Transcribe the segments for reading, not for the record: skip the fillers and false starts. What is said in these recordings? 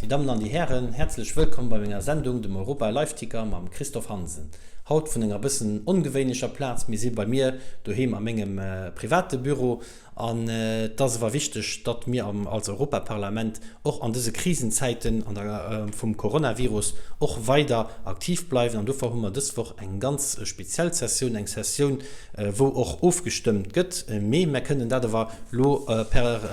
Déi Dammen an déi Hären, häerzlech wëllkomm bei menger Sendung, dem Europa Live Ticker mam Christophe Hansen. Haut vun enger bëssen ongewéinlecher Plaz, mir si bei mir doheem a mengem private Büro an et ass ewer wichteg, datt mir als Europaparlament och an dëse Krisenzäiten an der vum Coronavirus och weider aktiv bleiwen an dofir hu mer dës Woch eng ganz speziell Sessioun, eng Sessioun wou och ofgestëmmt gëtt, mee mer kënnen dat ewer lo per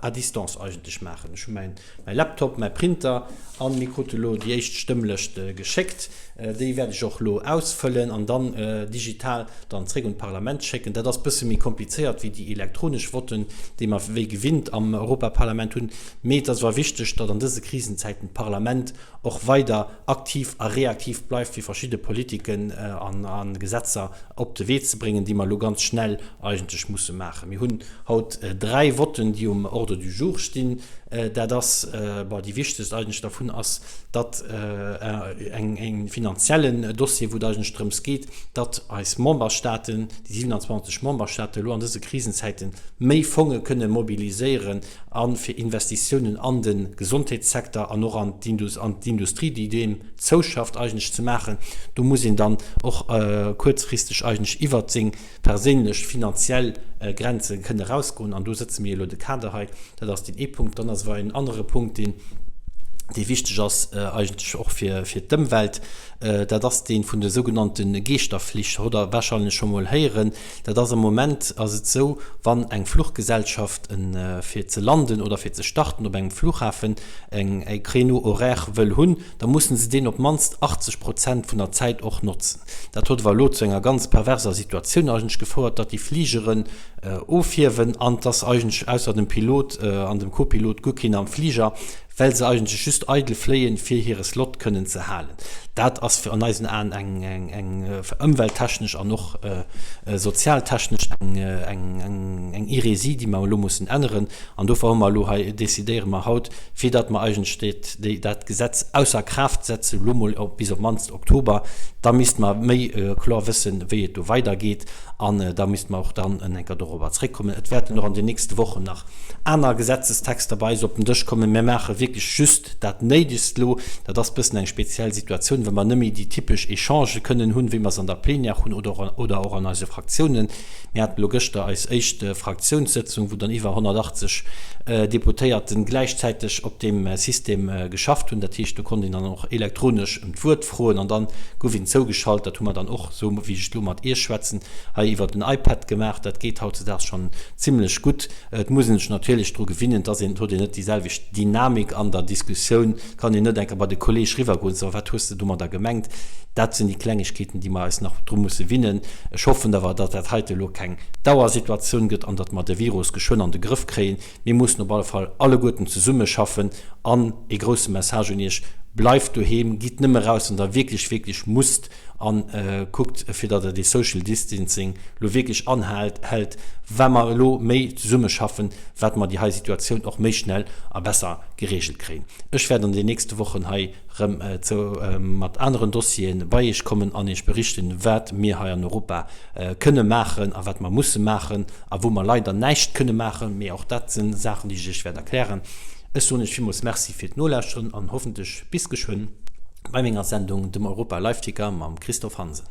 à distance eigentlech maachen. Ech hu mäin Mäi Laptop, mäi Printer an mir krute lo déi éischt Stëmmlëscht geschéckt. Déi wäert ech och lo ausfëllen an dann digital dann zréck un d'Parlament schécken. Dat ass bësse méi komplizéiert wéi déi elektronesch Votten, déi mer wéi gewinnt am Europaparlament hunn. Mee et ass awer wichteg, datt an dëse Krisenzäiten d'Parlament och weider aktiv a reaktiv bleift, fir verschidde Politiken a Gesetzer op de Wee ze bréngen, déi mer elo ganz schnell eigentlech musse maachen. Mir hunn haut dräi Votten, déi um Ordre du jour stinn. Dat ass, bon, déi wichtegst eigentlech dervun ass, datt eng, e finanziellen Dossier, wou et eigentlech drëms geet, datt eis Memberstaaten, déi 27 Memberstaaten, elo an dëse Krisenzäite méi Fonge kënne mobiliséieren a fir Investitiounen an de Gesondheetssecteur an och an d'Industrie, déi deem zouschafft, eigentlech ze maachen. Do muss een dann och kuerzfristeg eigentlech iwwert seng perséinlech finanziell Grenze kënne erausgoen. An do sëtze mir elo de Kader hei. Dat ass deen ee Punkt. Dann ass awer en anere Punkt, deen, dee wichteg ass eigentlech och fir, fir d'Ëmwelt. Dat ass dee vun de sougenannte Geeschterflich. Hutt Der warscheinlech scho mol héieren. Dat ass am Moment ass et esou, wann eng Fluchgesellschaft en, fir ze landen oder fir ze starten op engem Flughafen eng, e Créneau horaire wëll hunn, da mussen se deen op d'mannst 80 Prozent vun der Zäit och notzen. Dat huet awer elo zu enger ganz perverser Situatioun eigentlech gefouert, datt déi Fligeren ofhiewen an dass eigentlech ausser dem Pilot an dem Co-Pilot guer keen am Fliger, well se eigentlech just eidel fléien, fir hire Slot kënnen ze halen. Dat ass an eisen Aen eng ëmwelttechnesch an och sozialtechnesch eng Hérésie, déi mer elo mussen änneren. An dofir hu mer elo hei, decidéiere mer haut, fir datt mer eigentlech dat Gesetz ausser Kraaft setzen, elo mol bis op d'mannst Oktober. Da misste mer méi kloer wëssen, wéi et do weidergeet. An da misste mer och dann en enker dorobber zréckkommen. Et wäerten och an den nächste Wochen nach aner Gesetzestexter bei eis op den Dësch kommen. Mir maache wierklech just dat Néidegst elo. Dat ass e bëssen eng speziell Situatioun, well mer net méi déi typesch Echangë kënnen hunn, wéi mer se an der Plenière hunn oder och an eise Fraktiounen. Mir haten elo gëschter eis éischt Fraktiounssëtzung, wou dann iwwer 180 Deputéierten gläichzäiteg op deem System geschafft hunn. Dat heescht, do konnt een dann och elektronesch ëm d'Wuert froen an dann gouf een zougeschalt. Dat hu mer dann och, esou wéi ech elo mat Iech schwätzen, hei iwwer den iPad gemaach. Dat geet hautzedaags schonn zimlech gutt. Et muss een sech natierlech dru gewinnen, dass een, et huet een net déi selwecht Dynamik an der Diskussioun, kann een net enker bei de Kolleeg riwwergoen, soen, wat hues de domadder gemengt? Dat sinn déi Klengegkeeten, déi mer eis nach dru musse winnen. Ech hoffen awer, datt dat heite elo keng Dauersituatioun gëtt an datt mer de Virus geschwënn an de Grëff kréien. Mir mussen op alle Fall alleguerten zesummeschaffen. An ee grousse Message un Iech, Bleift doheem, gitt nëmme raus, wann Der wierklech, wierklech musst a kuckt, fir datt Der dee Social Distancing elo wierklech anhaalt, hält. Wa mer elo méi zesummeschaffen, wat mer déi hei Situatioun och méi schnell a besser geregelt kréien. Ech wäert an den nächste Wochen hei rëm zou mat aneren Dossieren bei Iech kommen an Iech berichten, wat mir hei an Europa kënne maachen a wat mer musse maachen a wou mer leider näischt kënne maachen. Mee och dat sinn Saachen, déi ech Iech wäert erklären. Ech soen Iech villmools Merci fir d'Nolauschteren an hoffentlech bis geschwënn bei menger Sendung, dem Europa Live Ticker mam Christophe Hansen.